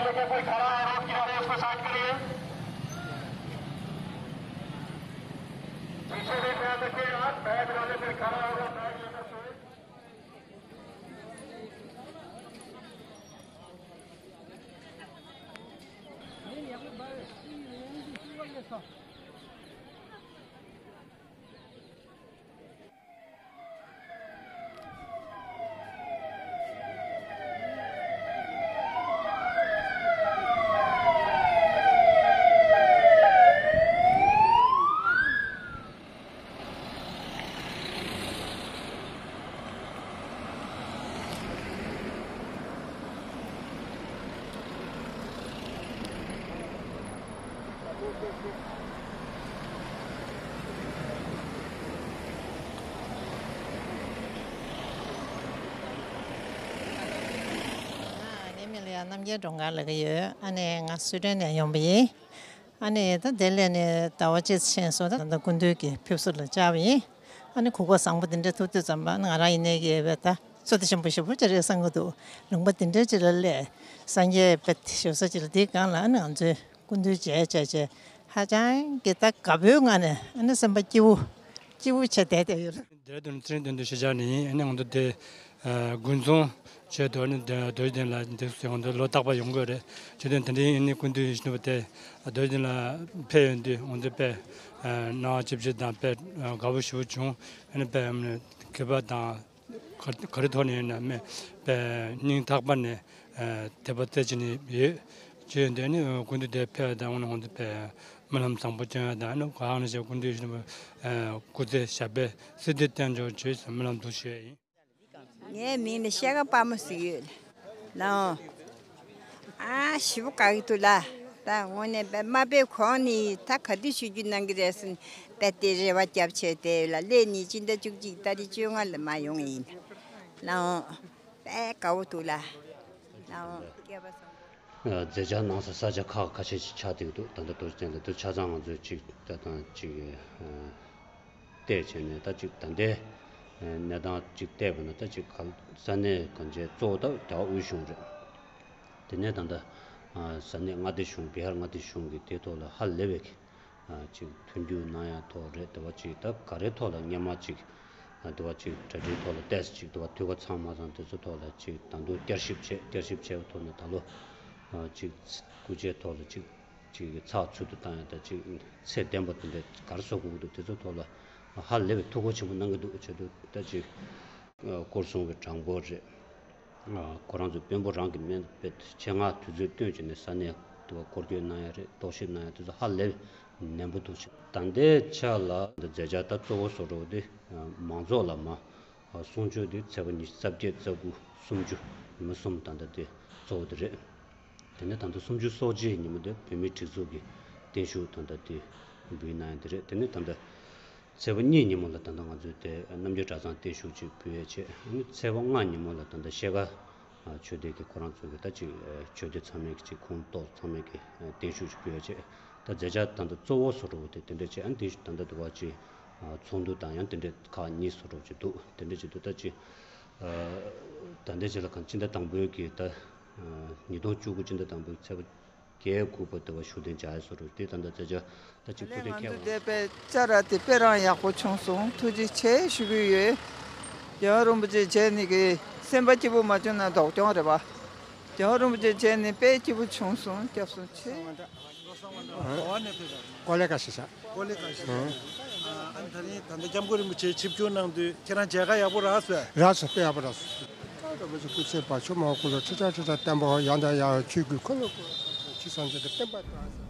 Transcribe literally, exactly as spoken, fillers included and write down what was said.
कोई खड़ा है रोड किनारे, उसको साइड करिए। पीछे भी ध्यान रखिएगा, बैग वाले पे खड़ा होगा, बैग लेकर सोए। ངའི་མིང་ལ་ཡང་རྣམ་རྒྱལ་སྒྲོལ་དཀར་ལབ་ཀྱི་ཡོད། ཨ་ནི་ང་སུའི་ཌེན་ནས་ཡོང་པ་ཡིན། ཨ་ནི་ད་དེ་སླེབས་ནས་ཟླ་བ་གཅིག་ཕྱིན་སོང་། ད་ད་སྐུ་མདུན་གྱི་ཕེབས་བསུ་ལ་བཅར་བ་ཡིན། ཨ་ནི་གོ་སྐབས་བཟང་པོ་འདི་འདྲ་ཐོབ་དུས་ཙམ་པ། ཨ་ནི་ང་རང་ཡིན་ནའི་གི་བས་ད་བསོད་བདེ་ཆེན་པོ་ཞེ་པོ་ཅིག་རེད་བསམ་གྱི་འདུག་ལུང་པ་འདི་འདྲ་ཅིག་ལ་སླེབས། སངས་རྒྱས་དཔེ་ཞུ་ས་ཅིག་ལ། འདིའི་སྒང་ལ་ཨ་ནི་ང་ཚོའི་སྐུ་མདུན་མཇལ་བྱས་བྱས་ཧ་ཅང་གི་ད་དགའ་པོའི་ངང་ནས། ཨ་ནི་སེམས་པ་སྐྱིད་པོ་སྐྱིད་པོ་བྱས་བསྡད་བསྡད་ཡོད། ལྡེ་ར་ལྡུན་ཚེ་རིང་དོན་གྲུབ་གཞིས་ཆགས་ནས་ཡིན། ཨ་ནི་ང་ཚོ་དེ་ཨ་དགུན་ཚོང་བྱས་དུས་ཨ་ནི་རྡོ་རྗེ་གདན་ལ་འདུག་སེ། ང་ཚོ་ལོ་རྟག་པར་ཡོང་གི་ཡོད་རེད། བྱས་དུས་དེ་རིང་ཨ་ནི་སྐུ་མདུན་ཡིད་བཞིན་ནོར་བུ་དེ་རྡོ་རྗེ་གདན་ལ་ཕེབས་ཡོང་དུས་ང་ཚོ་དཔེ་ཨ་སྣང་བ་སྐྱིད་པོ་དང་དཔེ་ཨ་དགའ་པོ་ཞེ་པོ་བྱུང་། ཨ་ནི་དཔེ་ཨ་མཁས་པ་དང་ག་ག་རེ་ཐོག་ནས་ཡིན་ན་མེད་པའི་སྙིང་ཐག་པ་ནས་ཨ་དད་པ་རྩ་ཆེ་ནས་ཡོད། བྱས་ཡོང་དུས་ཨ་ནི་སྐུ་མདུན་དེ་ཕེབས་པ་དང་། ཨ་ནི་ང་ཚོ་དཔེ་སྨོན་ལམ་བཟང་པོ་སྐྱོན་ཡ་དང་། ཨ་ནི་གང་ནས་ཀྱང་སྐུ་མདུན་ཡིད་བཞིན་ནོར་བུ་ཨ་སྐུ་ཚེ་ཞབས་པད་སྲིད་མཐའི་བརྟན་འགྱུར་བྱོས་ཟེར་སྨོན་ལམ་འདུག་ཞུ་ཡ་ཡིན། ངའི་མིང་ནི་ཤེལ་དཀར་དཔའ་མོ་ཟེར་གྱི་ཡོད། ལགས་འོང་། ཨ་ཞེ་པོ་དགའ་གི་འདུག་ལགས། ད་དངོས་གནས་དཔེ་མ་ཕེབས་གོང་ནས་ད་ག་དུས་ཆིབས་བསྒྱུར་གནང་གི་རེད་ཟེར་ནས་དཔེ་དེ་རེ་བ་བརྒྱབ་བྱས་བསྡད་ཡོད་ལགས། སླེབས་ནས་སྤྱི་ཟླ་བཅུ་གཅིག་ཏ་རིག་བཅོ་ལྔ་ལ་མར་ཡོང་ངེས་ཡིན། ལགས་འོང་། དཔེ་དགའ་པོ་འདུག་ལགས། ལགས་འོང་། སྐལ་པ་བཟང་པོ། མཛད་འཆར་གནང་ས་ས་ཆ་ཁག་ཁ་ཤས་ཤིག་ཆགས་བསྡད་ཀྱི་འདུག་ད་ལྟ་རྡོ་རྗེ་གདན་ལ་དེ་ཆ་ཚང་ང་ཚོས་ཅིག་ད་ལྟ་ཅིག་བལྟས་བྱས་ནས། ད་ཅིག་ད་ལྟའི་གནས་སྟངས་ཅིག་བལྟས་པ་ན། ད་ཅིག་ག་ས་གནས་གང་ཅིའི་གཙོ་བོ་ད་རྒྱལ་བ་དབུས་གཞུང་རེད། དེ་ནས་ད་ལྟ་ས་གནས་མངའ་སྡེ་གཞུང་། བི་ཧར་མངའ་སྡེ་གཞུང་གིས་དེའི་ཐོག་ལ་ཧ་ལས་པའི་ཅིག་མཐུན་འགྱུར་གནང་ཡ་ཐོག་རེད། དེ་བ་ཅིག་ད་ག་རེ་ཐོག་ལ་སྔོན་མ་ཅིག་དེ་བ་ཅིག་གྲ་སྒྲིག་ཐོག་ལ་ཏོག་ཙམ་ཅིག་དེ་བ་འཐུས་ཀ་ཚང་མ་ཚང་། དེ་ཚོ་ཐོག་ལ་ཅིག་ད་དུང་བསྐྱར་ཞིབ་བྱས། བསྐྱར་ཞིབ་བྱས་པའི་ཐོག་ནས་ད་ལོ་ཅིག་སྐུ་ཕྱྭའི་ཐོག་ལ་ཅིག་ཅིག་ཚགས་ཚུད་དུ་བཏང་ཡ། ད་ཅིག་ཚད་ལྡན་པ་དེ་འདྲ་ག་རེ་བཟོ་དགོས་ཀྱི་འདུག་དེ་ཚོ་ཐོག་ལ་ཧ་ལས་པའི་ཐུགས་ཁུར་ཆེན་པོ་གནང་གི་འདུག་བྱས་དུས་ད་ཅིག་སྐོར་སྲུང་གི་གྲངས་འབོར་རེད། ཁོ་རང་ཚོའི་དཔོན་པོ་རང་གི་སྨན་པའི་ཆེད་མངགས་དུས་ཚོད་བཏོན་བྱས་ནས་ས་གནས་དེ་བ་སྐོར་སྐྱོད་གནང་ཡ་རེད། རྟོག་ཞིབ་གནང་ཡ་དེ་ཚོ་ཧ་ལས་ནན་པོ་འདུག་ད་ལྟའི་ཆ་ལ་འདི་མཛད་འཆར་ད་གཙོ་བོ་བཟོ་འདྲ་བོ་དེ་མང་ཚོགས་ལ་མར་གསུང་ཆོས་དེ་ཚེས་པ་ཉི་ཤུ་རྩ་བརྒྱད་རྩ་དགུ་སུམ་ཅུ་ཉི་མ་གསུམ་ད་ལྟ་དེ་གཙོ་བོ་དེ་རེད། དེ་ནས་ད་ལྟ་སུམ་ཅུ་སོ་གཅིག་ཉིན་མོ་དེ་བོད་མིའི་སྒྲིག་འཛུགས་ཀྱི་བརྟན་བཞུགས་ད་ལྟ་དེ་འབུལ་གནང་ཡ་དེ་རེད། དེ་ནས་ད་ལྟ་ཚེས་པ་གཉིས་ཉིན་མོ་ལ་ད་ལྟ་ང་ཚོས་དེ་རྣམ་རྒྱལ་གྲྭ་ཚང་བརྟན་བཞུགས་ཅིག་ཕུལ་ཡས་བྱས། ཨ་ནི་ཚེས་པ་ལྔ་ཉིན་མོ་ལ་ད་ལྟ་ཤེལ་དཀར་ཆོས་སྡེ་གི་ཁོ་རང་ཚོ་གི་ད་ཅིག་ཆོས་སྡེ་ཚང་མས་ཀྱི་ཅིག་ཁོངས་གཏོགས་ཚང་མས་ཀྱི་བརྟན་བཞུགས་ཅིག་ཕུལ་ཡས་བྱས། ད་མཛད་འཆར་ད་ལྟ་གཙོ་བོ་བཟོ་འདྲ་བོ་དེ་དེ་འདྲ་བྱས། ཨ་ནི་དེ་ད་ལྟ་དུ་བ་ཅིག་ཚོགས་འདུ་དང་ཡང་དེ་འདྲ་ཁག་གཉིས་བཟོ་འདྲ་བོ་ཅིག་འདུག་དེ་འདྲ་ཅིག་འདུག་ད་ཅིག་ད་ལྟའི་ཆ་ལ་གང་སྤྱི་ཟླ་དང་པོའི་གི་ད་ཉིས་སྟོང་བཅུ་དགུ་སྤྱི་ཟླ་དང་པོའི་ཚེས་པ་བརྒྱད་དགུ་བར་དུ་བ་བཞུགས་གདན་འཇགས་ཡས་བཟོ་འདྲ་བོ་དེ་ད་ལྟ་མཛད་འཆར་ད་ཅིག་ཐུགས་གཏན་འཁེལ་བ། ང་ཚོ་འདས་པའི་བཅར་ར་དེ་དཔེ་རང་ཡག་པོ་བྱུང་སོང་། ཐུགས་རྗེ་ཆེ་ཞུ་གི་ཡོད། རྒྱལ་བ་རིན་པོ་ཆེ་མཇལ་ནི་གི་སེམས་པ་སྐྱིད་པོ་མ་བྱུང་ན་སྡུག་གྱོང་རེད་པ། རྒྱལ་བ་རིན་པོ་ཆེ་མཇལ་ནི་དཔེ་སྐྱིད་པོ་བྱུང་སོང་། སྐྱབས་སུ་མཆི། ཀོ་ལེ་ཀ་ཤི་ཤ། ཀོ་ལེ་ཀ་ཤི་ཤ། ཨ་ནི་ད་རིང་ད་ལྟ་སྐྱབས་མགོན་རིན་པོ་ཆེ་ཆིབས་བསྒྱུར་གནང་དུས་ཁྱེད་རང་མཇལ་ཁ་ཡག་པོ་རག་སོང་། རག་སོང་། དཔེ་ཡག་པོ་རག་སོང་། ཀ་ར་བ་ཅི་སྐུ་ཚེ་བ་ཆུ་མ་ཀུ་ལོ་ཁྲི་ཁྲ་ཁྲི་ཁྲ་བརྟན་པ་ཡང་དང་ཡང་ཆོས་ཀྱི་འཁོར་ལོ་བསྐོར། ཆོས་སངས་རྒྱས་ཀྱི་བསྟན་པ་དར།